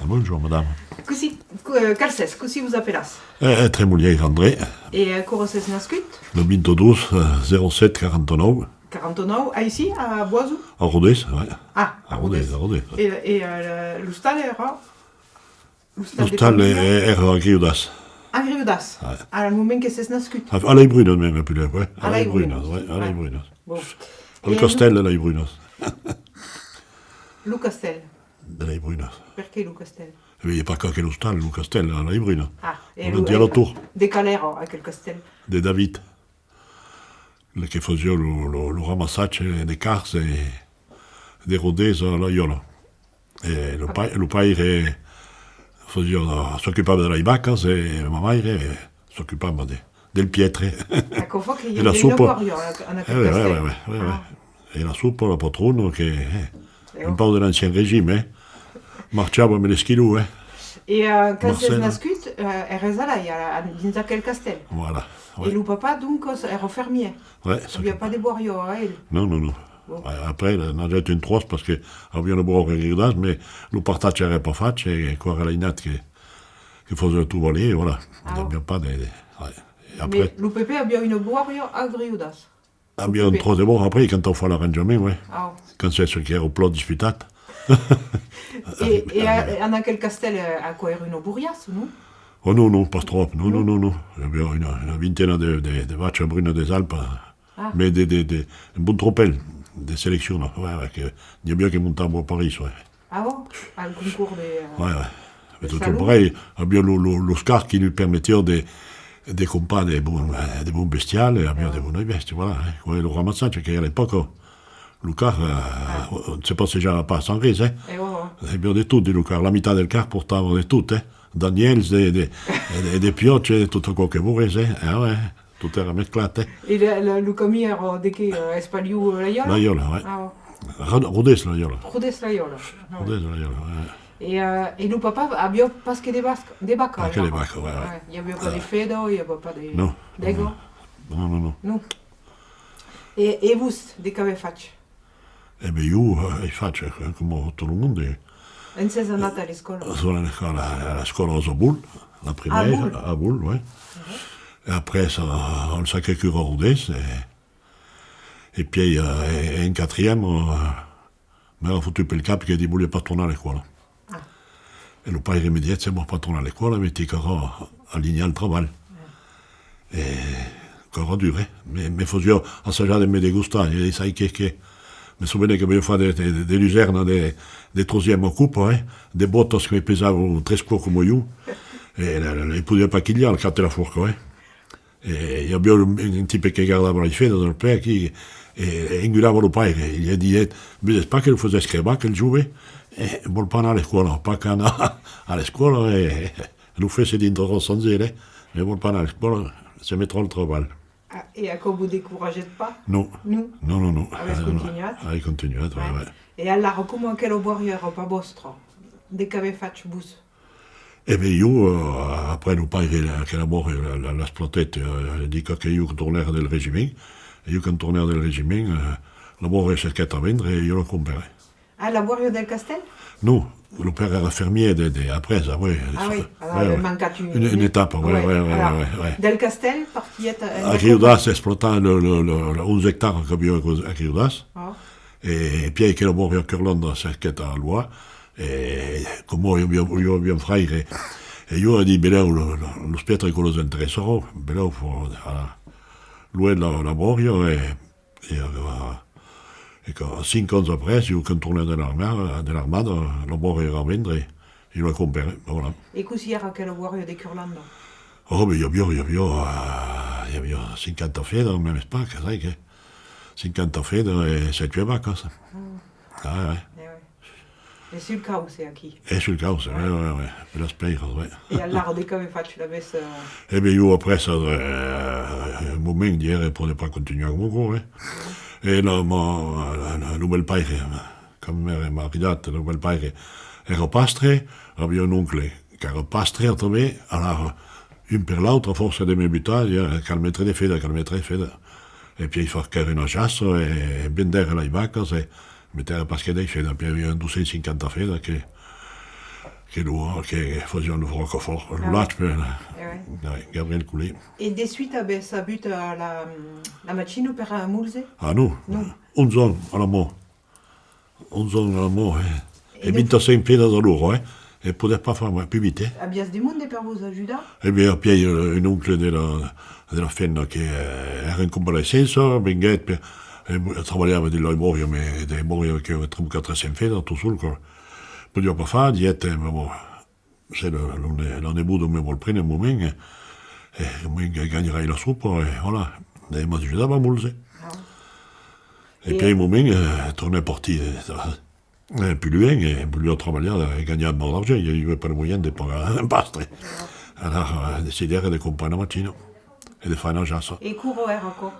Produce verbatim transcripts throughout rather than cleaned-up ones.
Bonjour, madame. Cossí, co-, eh, qual sètz? Cossí vos apelatz? Eh, eh, Tremolièr André. E, eh, quora sètz nascut? Le vint-e-dos, eh, zèro sèt quaranta-nòu. Quaranta-nòu, aicí, a Boison? A Rodés, ouais. Ah, a Rodés, a Rodés. E, e, eh, l'ostal èra? L'ostal de familha? L'ostal èra a Griudas. A Griudas? Ouais. Al moment que sètz nascut? A, a Las Brunas, mème, plus loin, ouais. A Las Brunas, ouais, a Las Brunas. Bon. Al castèl de Las Brunas. Lo castèl. De Las Brunas. Perqué lo castèl? E ben, i a pas qu'aquel ostal, lo castèl, a Las Brunas. Ah, e lo, a la tour. De qual èra, aquel castèl? De David, le que fasiá lo, lo, lo ramassatge de cars e de Rodés a Laiòla. E lo pa-, lo paire fasiá, s'ocupava de las vacas e ma maire s'ocupava de, del piètre. Aquò fa que i aviá una bòria en aquel castèl. E la sopa, la patrona, que, eh, un pauc de l'ancien régime, eh. Marchava amb l'esquilon, eh. E, eh, quand sètz nascut, eh, èretz alai, a, a, dins aquel castèl? Voilà, ouais. E lo papà, doncas, èra fermièr? Ouais. Aviá pas de bòria, el? Non, non, non. Bon. Après, n'agèt un tròç, parce que aviá una bòria a Griudas, mès lo partatge èra pas fach, e quò èra l'ainat que, que fasiá tot balèr, voilà. Ah. N'aviá pas de, de, ouais. E après... Mès lo pepè aviá una bòria a Griudas? Aviá un tròç de bòria, après, quand an fach l'arranjament, ouais. Ah. Quand sètz qu'èra plan disputat. E, e a, en aquel castèl, eh, aquò èra una borriassa, non? Oh non, non, pas tròp, non, non, non, non. Aviá una, una vintena de, de, de vachas brunas des Alpas, mès de, de, de, un bon tropèl de seleccion, non? Ouais, ouais, que n'i aviá que montavan a París, ouais. Ah bon? Al concors de, eh, de salon? Ouais, ouais. Mès tot pareil, aviá lo, lo, los cars qui li permetián de, de crompar de bon, eh, de bon bestial, e aviá de bonas bèstias, voilà, eh. Ouais, lo ramassatge, que a l'epòca, lo car, eh, se passejava pas sans res, eh. E ouais, ouais. Aviá de tot dins lo car, la mitat del car portava de tot, eh. D'anhèls, de, de, de, de piòches, de tot aquò que volètz, eh. Ah ouais. Tot èra mesclat, eh? E le, le, lo camin èra de qué, eh, Espaliu, Laiòla? Laiòla, ouais. Ah, ouais. Ro-, Rodés, Laiòla. Rodés, Laiòla. Ah, ouais. Rodés, Laiòla, ouais. E, eh, e lo papà aviá pas que de vac-, de vacas, pas que de vacas, ouais, ouais. I aviá pas de fedas, i aviá pas de... Non. D'aiga? Non, non, non. Non. E, e vos, de qu'avètz fach? E ben, ieu, eh, ai fach, eh, coma tot lo monde. Ont sètz anat a l'escòla? Soi anat a l'escòla, a l'escòla a Bol, la primèra, a Bol, ouais. E après, a, al Sacré-Cœur a Rodés, e, e pièi, eh, en quatrième, eh, m'èra fotut pel cap que voliá pas tornar a l'escòla. Ah. E lo paire me diguèt: "Se vòls pas tornar a l'escòla, me tocariá alinhar al trabalh." E qu'èra dur, eh? Me, me fasiá assajar de me degostar, e sai que, que me sovene que aviá fach de, de, de, de lusèrna de, de troisième copa, eh? De bòtas que me pesavan tres còps coma ieu, e la, la, la, i podiá pas quilhar al cap de la fòrca, eh? E i aviá un, un tipe que gardava las fedas al pè aquí, e, e engulava lo paire, e li diguèt: "Veses pas que lo fasètz crebar, aquel jove? E vòl pas anar a l'escòla, pas qu'anar a l'escòla, e, e lo fèsse dintre a San Gilles, eh? Mès vòl pas anar a l'escòla, se metrà al trabalh." Ah, e aquò vos decoratgèt pas? Non. Non? Non, non, non. Avètz continuat? Ai continuat, ouais, ouais. E alara, coma aquela bòria èra pas vòstra, de qu'avètz fach vos? E ben, ieu, eh, après lo paire, la, aquela bòria, la, la, l'explotèt, eh, dica que ieu que tornère del regiment, e ieu quand tornère del regiment, eh, la bòria cerquèt a vendre e ieu la crompère. Ah, la bòria del castèl? Non, lo paire èra fermièr de, de, après, ah, ouais, ah, oui, ouais, ouais. Mancat un, una, una etapa, ouais, ouais, ouais. Del castèl partièt a Griudas, explotar le, le, le, le onze ectaras qu'aviá a Griudas. Ah. E, e pièi que la bòria Curlanda cerquèt a loar, e coma ieu aviá, ieu aviá un fraire, e ieu ai dit: "Belèu, lo, lo, los piètres que los interessarà, belèu, fo, a la, loer la, la bòria", e, e, e que cinc ans après, ieu quand tornère de l'armada, de l'armada, la bòria èra a vendre, e ieu la crompère, voilà. E cossí èra aquela bòria de Curlanda? Oh, ben, i aviá, i aviá, eh, i aviá cinquanta fedas, mème pas, que sai que, cinquanta fedas e sèt uèch vacas. Ah. Ah, ouais. E ouais. E sul causse, aquí? E sul causse, ouais, ouais, ouais. Per las pèiras, ouais. E alara, de qu'avètz fach, l'avètz, eh... E ben, ieu, après ça, eh, un moment, diguère, pòde pas continuar coma aquò, eh. E la, ma, la, la, lo bèl-paire, quand m'ère maridat, lo bèl-paire èra pastre, aviá un oncle qu'èra pastre tanben, alara, un per l'autre, a fòrça de me butar, diguère: "Cal metre de fedas, cal metre de fedas." E pièi faguère una chassa e vendère las vacas e metère pas que de fedas, pièi aviá dos cents cinquanta fedas que, que lo, que fasián lo Ròcafòrt, lo lach, per, eh, Gabriel Coulet. E de suite avètz avut, eh, la, la machina per, eh, molze? Ah non, onze ans a la man. Onze ans a la man, eh. E vint-e-cinc fedas a l'ora, eh. E podètz pas far mai, pus vite, eh. Aviatz de monde per vos ajudar? E ben, apièi, eh, un oncle de la, de la femna que, eh, èra en convalescença, venguèt per, eh, trabalhava dins la bòria, mès de bòria que trenta-quatre cents fedas, tot sol, quoi. Podiá pas far, dièt, eh, mès bon, se la, la, la, la neboda me vòl prene un moment, eh, eh, au moins que ganharai la sopa, e voilà. E m'ajudava a molze. E pièi un moment, eh, tornèt partir, eh, eh, pus luènh, e voliá trabalhar e ganhar mòrt d'argent, i aviá pas lo moyen de pagar un pastre. Alara, eh, decidère de crompar una machina e de far una jaça. E quora èra aquò?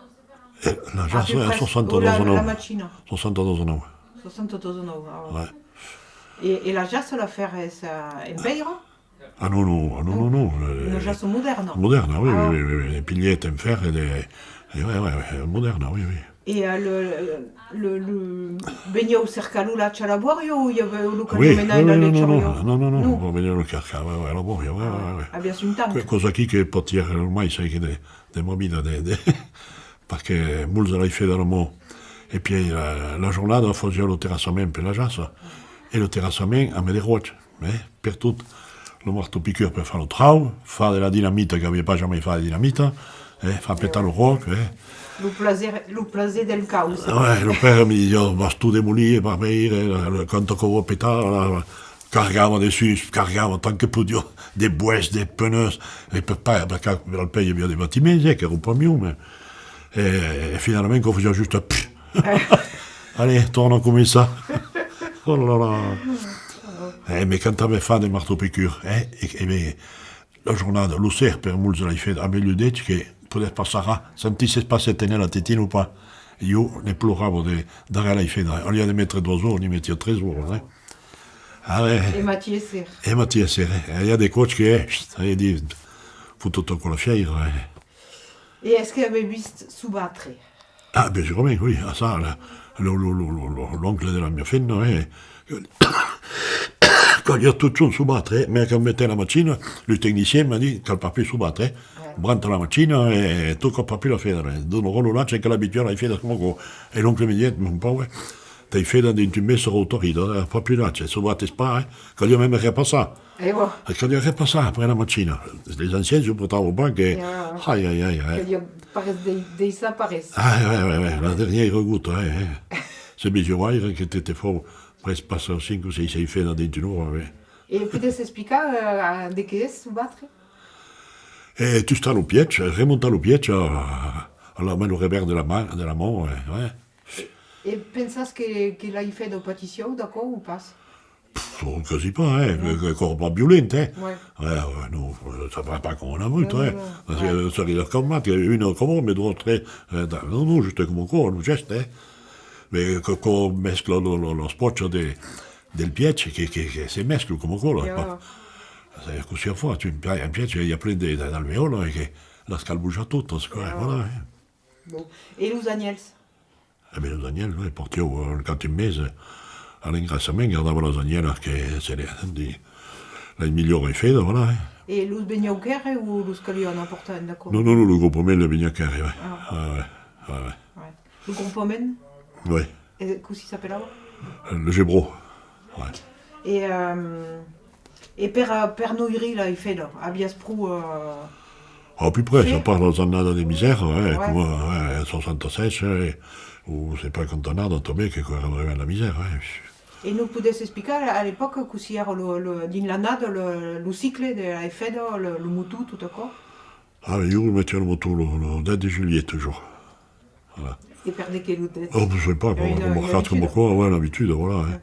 Eh, la jaça èra soixante-douze nòu. La machina? Soixante-douze nòu. Soixante-douze nòu, ah ouais. E, e la jaça la fèretz, eh, en pèira? Ah non, non, ah non, non, non, eh, una jaça modèrna? Modèrna, oui, oui, oui, oui, de pilhèt en fèrre, de, eh, ouais, ouais, ouais, modèrna, oui, oui. E, eh, le, le, le, venián cercar lo lach a la bòria o i aviá lo camion menar en la lechariá? Non, non, non, non, non, venián lo cercar, ouais, ouais, a la bòria, ouais, ouais, ouais. Aviatz un tanc? Aquò's aquí que patiguèt lo mai, sai que de, de ma vida, de, de, perque molze l'ai feda a la man. E pièi la, la jornada fasiá lo terrassament per la jaça. E lo terrassament amb de ròcs, eh, pertot. Lo marteau-piqueur per far lo trauc, far de la dinamita, qu'aviá pas jamai fach de dinamita, eh, far petar lo ròc, eh. Lo plaser, lo plaser del caos. Ouais, lo père me disiá, vas tot demolir e vas veire, eh, la, la, quand aquò va petar, la, la, cargava dessús, cargava tant que podiá, de boès, de pneus, e per pas, perque al pè i aviá de bastiments, eh, qu'èra pas mieu, mès, e, e finalament, quò fasiá just, pff. Allez, torna començar. Oh là là. E me cantava far de marteau-piqueur, eh, e, e ben, la jornada, lo ser per molze l'ai feda, avètz lo dech que podètz pas sarrar, sentisses pas se tenètz la tetina o pas. Ieu ne plorava de, d'arrèr l'ai feda, au lieu de metre doas oras, n'i metiá tres oras, eh. Ah, eh. E matin e ser. E matin e ser, eh. E i a de còps que, eh, chut, ai dit, fot tot aquò la fièira, eh. E es que avètz vist s'o batre? Ah, bien surament, oui. Ah, ça, la, lo, lo, l'oncle de la mia femna, eh, caliá totjorn s'o batre, eh. Mès quand metèm la machina, lo tecnicien m'a dit, cal pas pus s'o batre, eh. Branta la machina e tòca pas pus la feda, eh. Donarà lo lach que l'abituarà a far coma aquò. E l'oncle me diguèt, mon paure, t'ai feda dins un mes serà autorida, eh, pas pus lach, s'o bates pas, eh. Caliá mème repassar. E bon. E caliá repassar après la machina. Les anciens suportavan pas que... Ai, ai, ai, ai. Caliá pas de-, daissar pas res. Ai, ai, ai, ai, la dernièira gota, eh, eh. Se vesiá veire que te, te fau pres passar cinc o sièis, sièis fedas dins una ora, eh. E podètz explicar, eh, de qué es s'o batre? E tustar lo pièch, remontar lo pièch a, a la, amb lo revèrs de la man, de la man, eh, eh. E, e pensas que, que l'ai feda o patissián d'aquò o pas? Pff, quasi pas, eh, que, que, qu'èra pas violent, eh. Ouais. Eh, ouais, non, ça va pas coma una bruta, eh. Non, non, non. Parce que, eh, seriá calmat, que una coma, mès doas, tres, eh, non, non, juste coma aquò, lo gèste, eh. Mès que, que mescla lo, lo, las pòchas de, del pièch, que, que, que se mescla coma aquò, là, pas. C'est cossí a fach, un pièch, un pièch, i a plen de, de, d'alvèolas, e que las cal bojar totas, quoi, voilà, eh. Bon. E los anhèls? E ben, los anhèls, oui, partián, eh, quand un mes, eh, a l'engraissament, gardava las anhèlas que serián, di, las milhors feda, voilà, eh. E los venián quèrre o los caliá anar portar endacòm? Non, non, non, lo grompament le veniá quèrre, oui. Ah. Ah, oui, oui, oui. Ouais. Lo grompament? Oui. E cossí s'apelava? Le Gebrau. Ouais. E, ehm, e per, per noirir l'ai feda, aviatz pro, eh... À peu près, a part las annadas de misèra, eh, coma, eh, soixante-seize, eh, o sai pas quantas annadas tanben que qu'èra vraiment la misèra, eh. E nos podètz explicar a l'epòca cossí èra lo, lo, dins l'annada, lo, lo cicle de l'ai feda, lo, lo moton, tot aquò? Ah, ieu metiá lo moton lo, lo dètz de julhet, totjorn. Voilà. E per de qué lo dètz? Oh, je sais pas, coma, coma aquò, ouais, l'abitude, voilà, hein.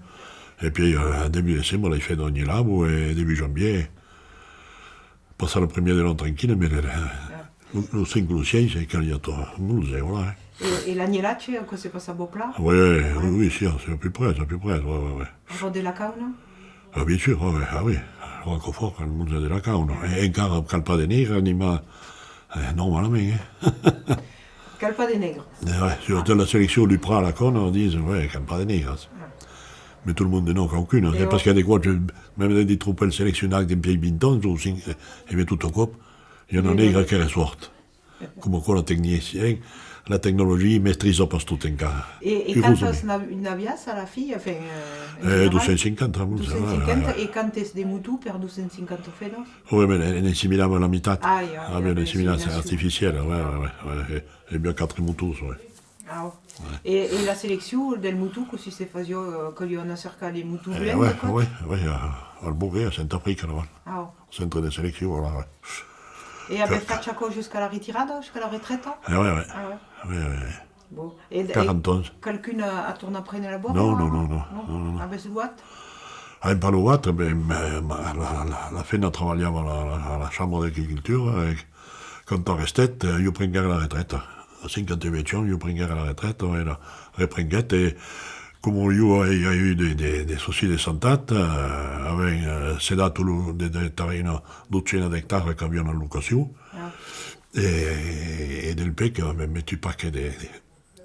E pièi, eh, debut de decembre, l'ai feda a Nilabo, e debut janvier, passar lo premier de l'an tranquille, mès le, lo, lo cinc o lo sièis, e caliá tot molze, voilà, hein. E, e l'anhelatge, aquò se passava plan? Oui, oui, oui, si, c'est à peu près, à peu près, ouais, ouais, ouais. Avant de la cauna? Ah, bien sûr, ah, ouais, ah oui, Ròcafòrt, quand molze de la cauna. E encara cal pas de negre, ni mai, eh, normalament, eh. Cal pas de negre. Eh, ouais, sur la seleccion du Prat, la cauna, disent, ouais, cal pas de negre. Ah. Mès tot lo monde non, quauqu'un, eh, parce que de còps, mème dins de tropèls seleccionats dempièi vint ans, o cinc, eh, e mès tot a còp, i a una negra que ressòrt. Coma aquò la tecnicien, la tecnologia maîtrisa pas tot encara. E, e quantas n'aviatz a la fin, enfin, eh, en general? Dos cents cinquanta, bon, dos cents cinquanta, e quantes de motons per dos cents cinquanta femnas? Oui, mès n'inseminavan la mitat. Ah, aviam una inseminacion artificiela, ouais, ouais, ouais, ouais. E bien quatre motons, ouais. Ah, e, e la seleccion del moton, cossí se fasiá, eh, caliá anar cercar de motons blancs, de còps? Oui, oui, al Bourguet, a Sent Africa, là-bas. Ah. Centre de seleccion, voilà, ouais. E avètz fach aquò jusqu'a la retirada, jusqu'a la retreta? Eh, ouais, ouais. Ah, ouais. Oui, oui, oui. Bon. E, e quaranta ans. Qualqu'un a, a tornat prene la bòria? Non, non, non, non, non, non. Avètz loat? Avèm pas loat, ben, la, la, la femna trabalhava a la, a la chambra d'agricultura, e quand arrestèt, eh, ieu prenguèri la retreta. A cinquanta-uèch ans, ieu prenguèri la retreta, e la reprenguèt, e Coma ieu ai, ai agut de, de, de socis de santat, eh, avèm, eh, cedat lo, de, de terren, una dotzena d'ectaras qu'aviam en locacion, e, e del pè que avèm metut pas que de,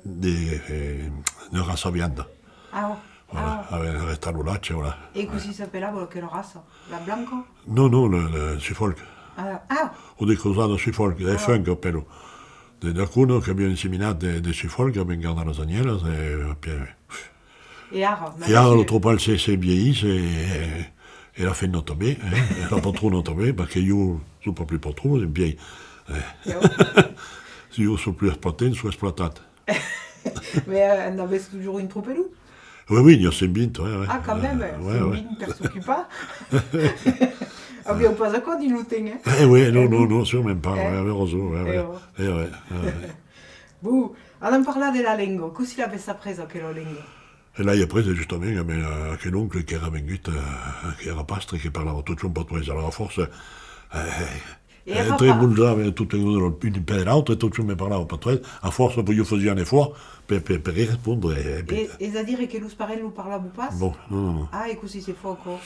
de, de, eh, de raça vianda. Ah, voilà, avèm arrestat lo lach, voilà. E cossí s'apelava aquela raça? La blanca? Non, non, le, le Suffolk. Ah, ah! O de crosada Suffolk, de Funk, apèlo. De, de cuna qu'aviam inseminat de, de Suffolk, avèm gardat las anhèlas, e, e, E ara, e ara lo tropal se, se vielhís, e, e, e la femna tanben, eh, e la patrona tanben, perque ieu soi pas plus patron, dempièi, eh. Ieu soi plus exploitant, soi exploitat. Mès, eh, n'avètz totjorn un tropelon? Oui, oui, n'i a cent vint, ouais, ouais. Ah, quand même, cent vint per s'ocupar. Avián pas aquò dins lo temps, eh? Eh, oui, non, non, non, sûrement pas, ouais, avètz rason, ouais, ouais. Eh, ouais, ouais, ouais. Bon, anam parlar de la lenga. Cossí l'avètz apresa, aquela lenga? E l'ai apresa justament amb, eh, aquel oncle qu'èra vengut, eh, qu'èra pastre, que parlava totjorn patoès. Alara, a fòrça, eh, eh, entre, bonjava tot un, un pè de l'autre, e totjorn me parlava patoès. A fòrça, ieu fasiá un efòrt per, per, per i respondre, eh, e, es a dire que los parents lo parlavan pas? Bon, non, non, non. Ah, e cossí se fa aquò?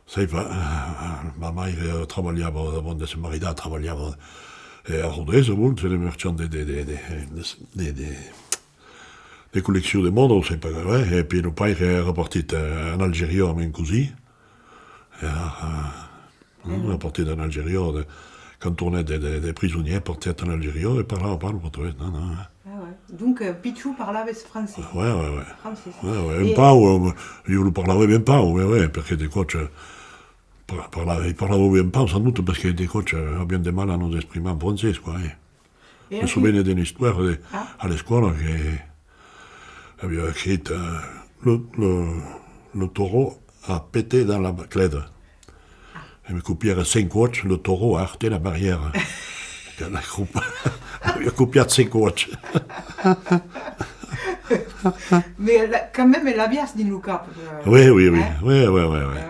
Sai pas, eh, ma maire trabalhava, avant de se maridar, trabalhava, eh, a Rodés, bon, se le merchand de, de, de colleccion de mòda, o sai pas, eh, e puèi lo paire èra partit, eh, en Algèria amb un cosin. Èra, eh, èra partit en Algèria, de, quand tornèt de, de, de prisonièr, partièt en Algèria e parlava pas lo patoès, non, non, eh. Ah ouais. Donc, eh, pichon parlavètz francés? Ouais, ouais, ouais. Francés. Ouais, ouais, un pauc, eh, ieu lo parlavi ben pauc, ouais, ouais, perque de còps, eh, par-, parlavi, parlavi ben pauc, sans doute, perque de còps, eh, aviam de mal a nos exprimar en francés, quoi, eh. Me sovene d'una istòria de, a l'escòla que aviá escrit, eh, le, le, le taureau a pété dans la clède. E me copièri cinc còps, le taureau a heurté la barrière. Que la copa, aviá copiat cinc còps. Mès la, quand même, l'aviás dins lo cap, eh? Oui, oui, oui. Oui, oui, oui, oui.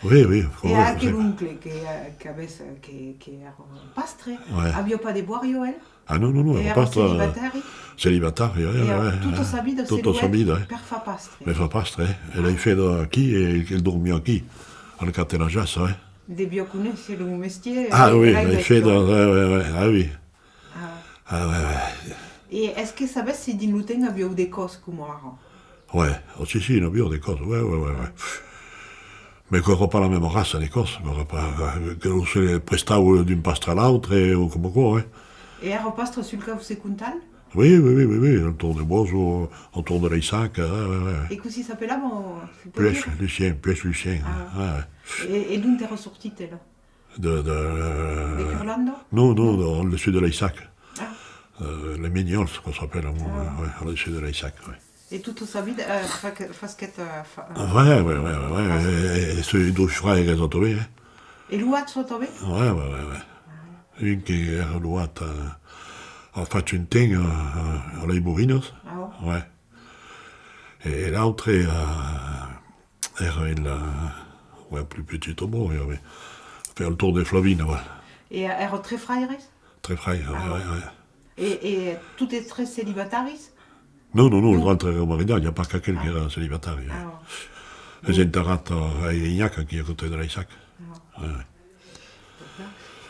Oui, oui, e aquel oncle que, eh, qu'avètz, eh, que, que èra pastre, aviá pas de bòria, el? Ah non, non, non, èra pastre, eh, celibatari? Celibatari, oui, oui, oui. Tota sa vida se logèt per far pastre. Per far pastre, eh. E l'ai feda aquí, e el dormiá aquí, al cap de la jaça, eh. Deviá conéisser lo mestièr. Ah oui, l'ai feda, oui, oui, oui, ah oui. Ah, ouais, ouais. E es que sabètz si dins lo temps avián de còps coma ara? Ouais, oh, si, si, n'aviá de còps, ouais, ouais, ouais, ouais. Mès qu'èra pas la mèma raça de còps, qu'èra pas, que se prestava d'un pastre a l'autre, o coma aquò, eh. E èra pastre sul Causse Comtal? Oui, oui, oui, oui, oui, al torn de Bòs o al torn de Laissac, ouais, ouais, ouais. E cossí s'apelava, se pòt dire? Puech Lucien, Puech Lucien, ouais, ouais. E, e d'ont èra sortit, ela? De, de, de Curlanda? Non, non, dans le sud de Laissac. Ah. Euh, les Mignols, qu'on s'appelle, à mon, euh, ouais, dans le sud de Laissac, ouais. E tota sa vida, eh, fa-, fasquèt, eh, fa-, eh, ouais, ouais, ouais, ouais, ouais. E, e, e sos dos fraires atanben, eh. E loat atanben? Ouais, ouais, ouais, ouais. Un que èra loat, eh, a fach un temps, eh, a, a las Borinas. Ah bon? Ouais. E, e l'autre, eh, èra el, eh, ouais, plus petit, bon, eh, ouais. Enfin, al torn de Flavin, ouais. E èra tres fraires? Tres fraires, ouais, ouais, ouais. E, e totes tres celibataris? Non, non, non, los autres èran maridats, i a pas qu'aquel qu'èra celibatari, eh. Ah. Es enterrat a, a Irinhac, aquí a costat de Laissac. Ah. Ouais, ouais.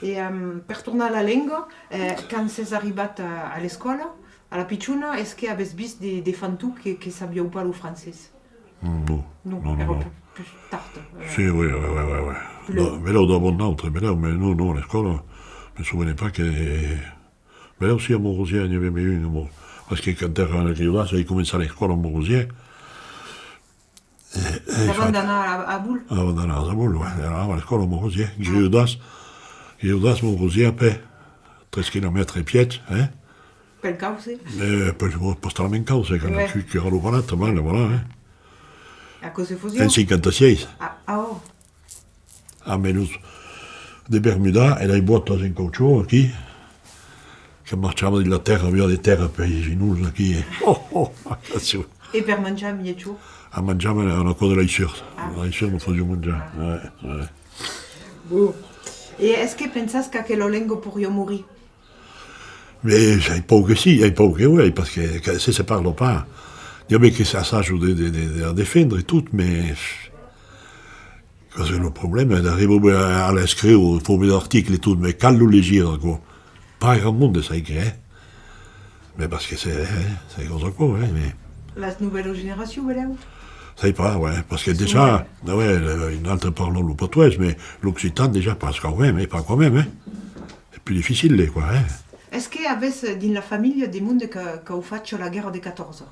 E, em, per tornar a la lenga, eh, quand sètz arribat a, a l'escòla, a la pichona, es que avètz vist de, de fantons que, que sabián pas lo francés? Non, non, non, non. Plus, plus tard. Euh, si, oui, oui, oui, oui, oui. Plus... Non, benlèu davant d'autres, benlèu, mais non, non, l'escòla, me sovene pas que... Benlèu si a Morosièr n'i avèm un, a Mor-, parce que quand èra a Griudas, ai començat l'escòla a Morosièr. E, e... Avant d'anar a, a Bol? Avant d'anar a Bol, ouais. Anava a l'escòla a Morosièr. Griudas, Griudas, Morosièr, a pè, tres quilomètres e pièg, hein? Pel causse? Eh, pel, pas talament causse, quand... Ouais. Que, qu'èra lo parat, voilà, voilà, hein. Aquò se fasiá? En cinquanta-sièis. Ah, ah, oh. Amb los de Bermuda e las bòtas en cauchó aquí, que marchava dins la tèrra, aviá de tèrra per los ginolhs aquí, e... Oh, oh, atencion. E per manjar, mièjorn? A manjar, una còp de las surs. Ah. Las surs nos fasián manjar. Ah. Ouais, ouais. Bon. E es que pensas qu'aquela lenga poiriá morir? Mais ai paur que si, ai paur que oui, parce que, que se se parla pas, n'i a ben que s'assajan de, de, de, de la defendre e tot, mais... Parce que lo problèma es d'arribar a, a l'escriure, far de articles e tot, mais cal lo legir, aquò. Pas grand monde sai que, eh? Mais parce que c'est, eh, c'est gros aquò, eh, mais... Las novèlas generacions, benlèu? Sai pas, ouais, parce que déjà, ouais, un autre parla lo patoès, mais l'occitan déjà pas quand même, eh, pas quand même, eh. Es plus dificile, quoi, eh. Es que avètz, eh, dins la familha de monde que, qu'an fach la guèrra de catorze?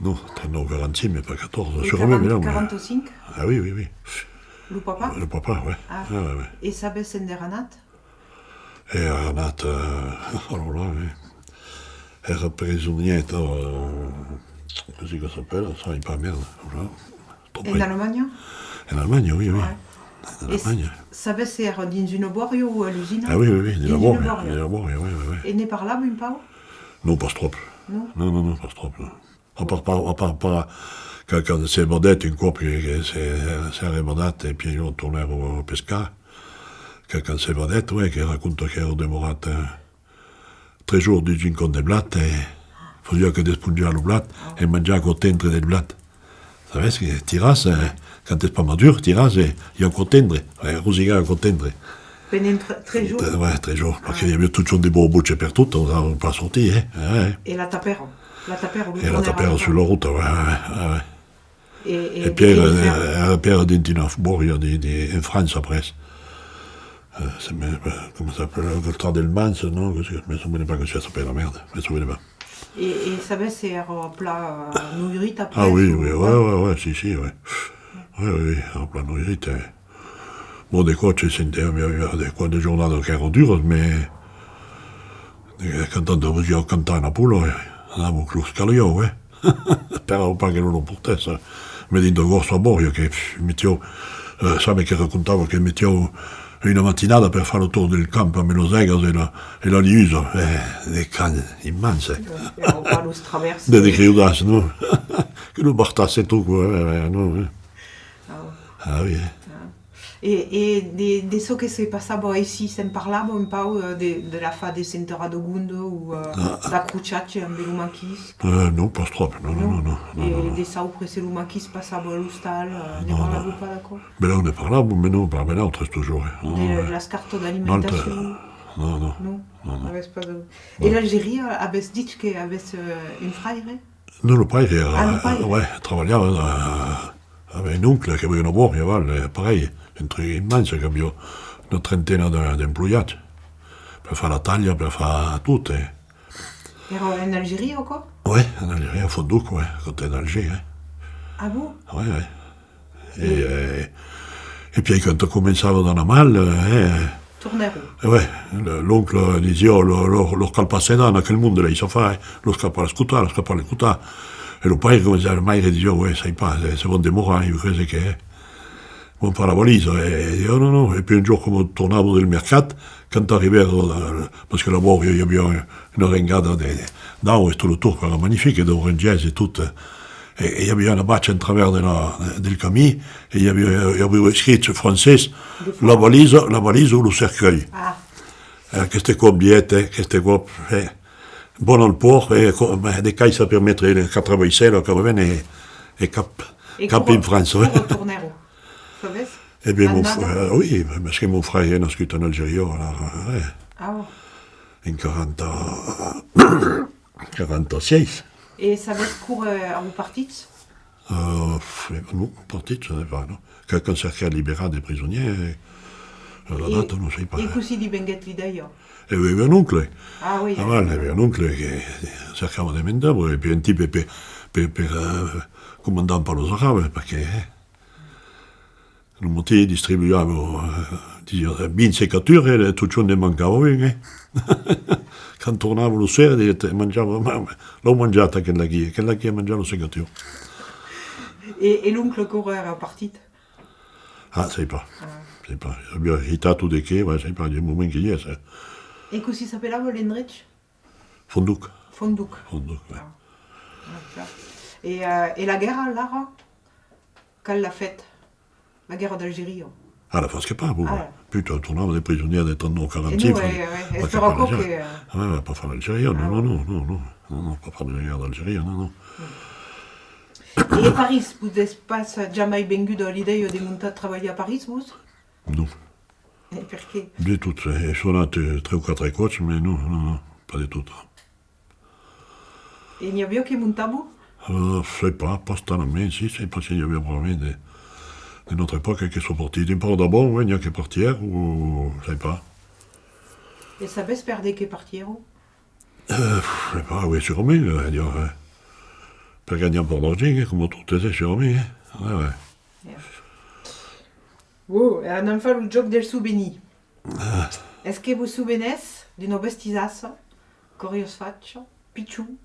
Non, trenta-nòu quaranta-cinc, mais pas catorze, sûrement, mais non, mais... Quaranta-cinc? Ah oui, oui, oui. Lo papà? Lo papà, ouais. Ah. Ah, ouais, ouais. E sabes ende èra anat? Èra anat, euh, alors là, oui. Èra presonièr, euh, cossí que s'apèla, sai pas, merde, voilà. En Alemanha? En Alemanha, oui, oui. Ouais. En Alemanha. Sabes se èra dins una bòria o a l'usina? Ah oui, oui, oui, dins la bòria, dins la bòria, oui, oui, oui. E ne parlava un pauc? Non, pas tròp. Non? Non, non, non, pas tròp, non. A part, pas, a part, pas, quand, quand s'evadet un còp que, que se, s'èra evadat e pièi lo tornèron pescar, que quand s'evadet, ouais, que raconta qu'èra demorat, eh, tres jorns dins un camp de blat, e fasiá que desponjar lo blat e manjar aquò tendre del blat. Sabes que tiras, eh, quand es pas madur, tiras e i a aquò tendre, eh, rosigar aquò tendre. Pendent tre-, tres jorns? Tre-, ouais, tres jorns, parce que i aviá totjorn de borboches pertot, on n'anava pas sortir, eh, eh, eh. E la tapèron? La tapèron, lo tornèron a la tapar? E la tapèron sus la rota, ouais, ouais, ouais, ouais. E, e, e Pierre, eh, Pierre dins una bòria de, de, en França, après. Eh, se me, eh, comment ça s'appelle, lo Tras del Mans, non? Que se, me sovene pas que ça s'appelle, la merde, me sovene pas. E, e sabes se èra plan, eh, noirit après? Ah oui, oui, ouais, ouais, ouais, si, si, ouais. Oui, oui, oui, èra plan noirit, eh. Bon, de còps, se sentiá, aviá de còps de jornadas qu'èran duras, mais, eh, quand on vesiá cantar una pola, eh, anava los calhau, eh. Esperava pas que lo portèsse, eh. Me dins de gròssa bòria que, pff, metiá, eh, sabe que racontava que metiá una matinada per far lo torn del camp amb los ègas e la, e la liusa. Eh, de cans immens, eh. Èra pas los travèrs. De, de Griudas, non? Que lo bartasse tot, quoi, eh, non, eh. Ah oui, eh. E, e de, de çò que se passava aicí, se'n parlava un pauc, eh, de, de l'afar de Senta Radegonda o, eh, d'acrochatge amb lo maquís? Eh, non, pas tròp, non, non, non, non. E de saupre se lo maquís passava a l'ostal, eh, ne parlava pas d'aquò? Benlèu ne parlava, mais non, pas benlèu, tres totjorn, eh. De las cartas d'alimentacion? Non, non, non, non. Non, non. Avètz pas de... E l'Algeria, avètz dich que avètz, eh, un fraire? Non, lo paire, eh, ouais, trabalhava, eh, avec un oncle que aviá una bòria aval, eh, pareil, un truc immens, qu'aviá una trentena de, d'emploiats, per far la talha, per far tot, eh. Èra en Algeria, aquò? Ouais, en Algeria, a Fondoc, ouais, a costat d'Alger, eh. Ah bon? Ouais, ouais. E, eh, e pièi quand començava d'anar mal, eh... Tornèron. Eh ouais, le, l'oncle disiá, lo, lo, lo cal pas sedar en aquel monde, là, i sa fa, eh, lo cal pas l'escotar, lo cal pas l'escotar. E lo paire, coma se, lo maire disiá, ouais, sai pas, eh, se van demorar, ieu crese que, eh, van far la valisa, eh, e disiá, non, non, e pièi un jorn, coma tornava del mercat, quand arribèron, eh, parce que là-bas, i aviá una rengada de, de, d'aur, e tot lo torn, qu'èra magnific, e d'orangièrs e tot, eh, E, e i aviá una baixa en travèrs de la, del camin, e i aviá, i aviá escrit en francés, la valisa, la valisa o lo cercueil. Ah. E aqueste còp, dièt, eh, aqueste còp, eh, bon al pòrt, eh, co-, eh, de caissa per metre le quatre vaisselles, que ven, e, e cap, cap en França. E quora, quora tornèron, sabes? E ben, mon fr-, eh, oui, parce que mon fraire es nascut en Algeria, alors, eh, en quaranta, quaranta-sièis. E sabes quora, eh, èran partits? Euh, pff, non, partit, je sais pas, non. Que, quand cerquèt a liberar de prisonièrs, eh, la data, non sai pas, eh. E cossí li venguèt l'idèia? E avèvi un oncle. Ah oui. Ah, ben, avèvi un oncle que cercava de main d'òbra, e puèi un tipe per, per, per, eh, comandar un pauc los arabes, perque, eh, lo matin distribuava, eh, disiá, vint secatures, e totjorn ne mancava un, eh. Quand tornava lo ser, disiá, manjava, ma, ma, l'an manjat aquel d'aquí, aquel d'aquí a manjat lo secatur. E, e l'oncle quora èra partit? Ah, sai pas. Ah. Sai pas. Aviá heritat o de qué, ouais, sai pas, del moment que i es, eh. E cossí s'apelava l'endrech? Fonduc. Fonduc. Fonduc, ouais. Ah. Ah, clar. E, eh, e la guèrra, alara? Quand l'a fèt? La guèrra d'Algeria? Ah, la fasquèt pas, bon. Ah. Puta, tornava de prisonièr de trenta-nòu quaranta-cinc. E non, eh, eh, es per aquò que, eh, ah, ouais, ouais, pas far l'Algeria, non, non, non, non, non, non, non, pas far la guèrra d'Algeria, non, non. E París, vos es pas jamai venguda l'idèia de montar trabalhar a París, vos? Non. E perqué? De tot, eh, ai sonat, eh, tres o quatre còps, mas non, non, non, pas de tot. E n'i aviá que montava? Eh, sai pas, pas talament, si, sai pas si n'i aviá vraiment de, de nòstra epòca que son partits. Un pauc d'abans, oui, n'i a que partièron, o sai pas. E sabes per de qué partièron? Eh, sai pas, oui, segurament, eh, dire, eh, per ganhar un pauc d'argent, eh, coma totes, eh, segurament, eh. Ouais, ouais. Yeah. Bon, e anam far lo jòc del sovenir. Ah. Es que vos sovenètz d'una bestisassa qu'auriatz facha, pichon,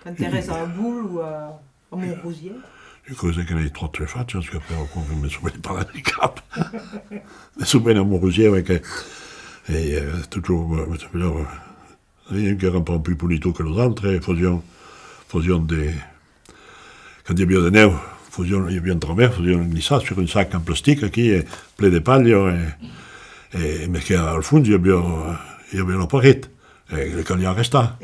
quand èretz a Boule o a, a Montrosièr? Jo crese que n'ai tròp fachas, qu'après aquò que me soveni pas del cap. Me soveni a Montrosièr, que, e, eh, totjorn, eh, me soveni, eh, E un qu'èra un pauc pus politós que los autres, e fasián, fasián de, quand i aviá de nèu, fasián, i aviá un travèrs, fasián glissar sur un sac en plastic aquí, e plen de palha, e, e, mas que al fons i aviá, i aviá la paret, e le caliá arrestar.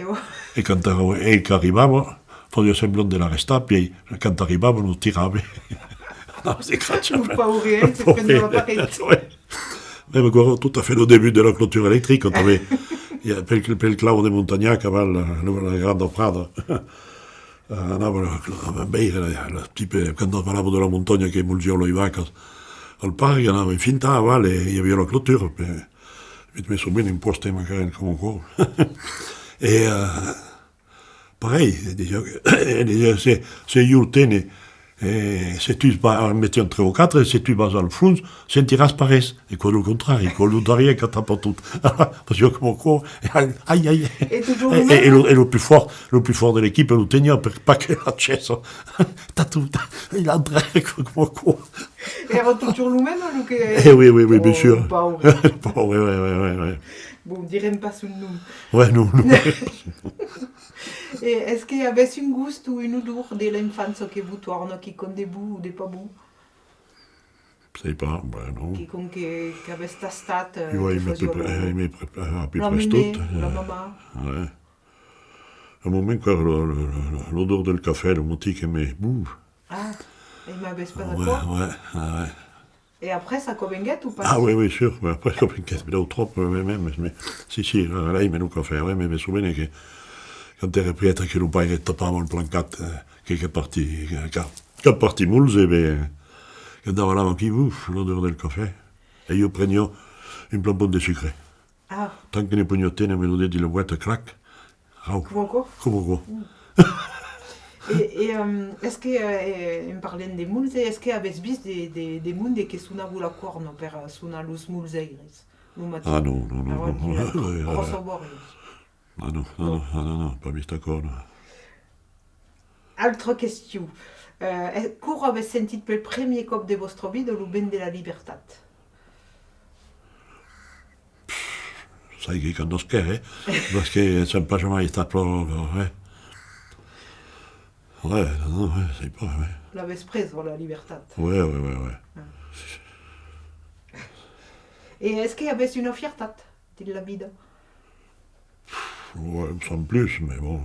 E quand èra el qu'arribava, fasiá semblant de l'arrestar, puèi, quand arribava, lo tirava. Lo paure, eh, se prenava la paret. Ouais. Mème aquò, tot a fait lo debut de la clôture electrica, tanben. I a, pel, pel clau de Montanhac, aval la, la, la granda prada. Anava la, la, veire la, la tipe, quand parlava de la montanha que molzián las vacas al parc, anava enfintar aval e i aviá la clôture, pe, me soveni un pòste macarèl coma aquò. E, eh, Parelh, e disiá, e disiá, se, se ieu tene, e se tu vas, en metián tres o quatre, se tu vas al fons, sentiràs pas res. E quò lo contrari, quò lo darrièr qu'atrapa tot. Fasiá coma aquò, e ai, ai, ai. E totjorn lo mème? E, e lo, e lo pus fòrt, lo pus fòrt de l'equipa lo teniá per pas que la chèssa tatu, e l'autre, coma aquò. Èra totjorn lo mème, lo que... Eh oui, oui, oui, bien sûr. Oh, paure. Paure, ouais, ouais, ouais, ouais. Bon, direm pas son nom. Ouais, non, non. E es que avètz un gost o una odor de l'enfança que vos torna, quicòm de bon o de pas bon? Sai pas, ben non. Quicòm que, qu'avètz tastat, eh, que fasiá bon? Aimi a peu près, aimi a peu près tot. La mamà, la mamà. Ouais. Al moment qu'èra lo, lo, lo, l'odor del cafè, lo matin que me, buf. Ah, e m'avètz pas aquò? Ouais, ouais, ouais. E après, aquò venguèt o pas? Ah oui, oui, sûr, mais après, aquò venguèt, mira, o tròp, mais, mais, mais, si, si, là, là, aimi lo cafè, ouais, mais me soveni que quand èra pièta que lo paire tapava al plancat, eh, que, que parti, que, que, que parti molze, e ben, que davalava aquí, buf, l'odor del cafè. E ieu preniá un planpon de sucre. Ah. Tant que ne podiá tene, me lo det dins la boèta, crac, rau. Coma aquò? Coma aquò. Mm. E, e, ehm, es que, eh, en parlent de molze, es que avètz vist de, de, de monde que sonava la còrna per sonar los molzeires lo matin? Ah non, non, non, non. Gròssa bòria. Ah non, non, non, ah non, non, pas vist aquò, non. Altra question. Eh, e, quora avètz sentit pel premier còp de vòstra vida lo vent de la libertat? Sai que quand nasquèri, eh? Parce que sèm pas jamai estat pro, eh? Ouais, non, non, ouais, sai pas, ouais. L'avètz presa, la libertat? Ouais, ouais, ouais, ouais. Ah. E es que avètz una fiertat dins la vida? Ouais, sans plus, mais bon.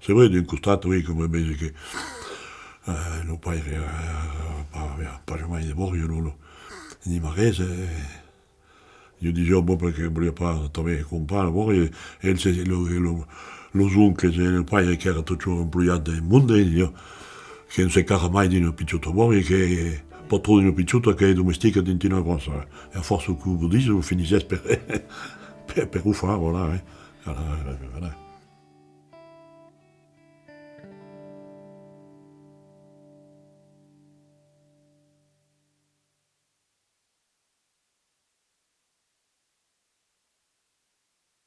C'est vrai, d'un costat, oui, coma vese que, eh, lo paire, eh, pas, pas jamai de bòria, lo, lo, ni mai res, eh. Ieu disiá, bon, perque voliá pas tanben crompar la bòria, e, e el se, lo, lo, los oncles e lo paire qu'èra totjorn emploiat de monde, e disiá, Que non se carra mai dins una pichòta bòria, que pas tròp dins una pichòta, que domestica dins una gròssa, eh. E a fòrça que o dise, o finissètz per, per, per o far, voilà, eh. Voilà, voilà.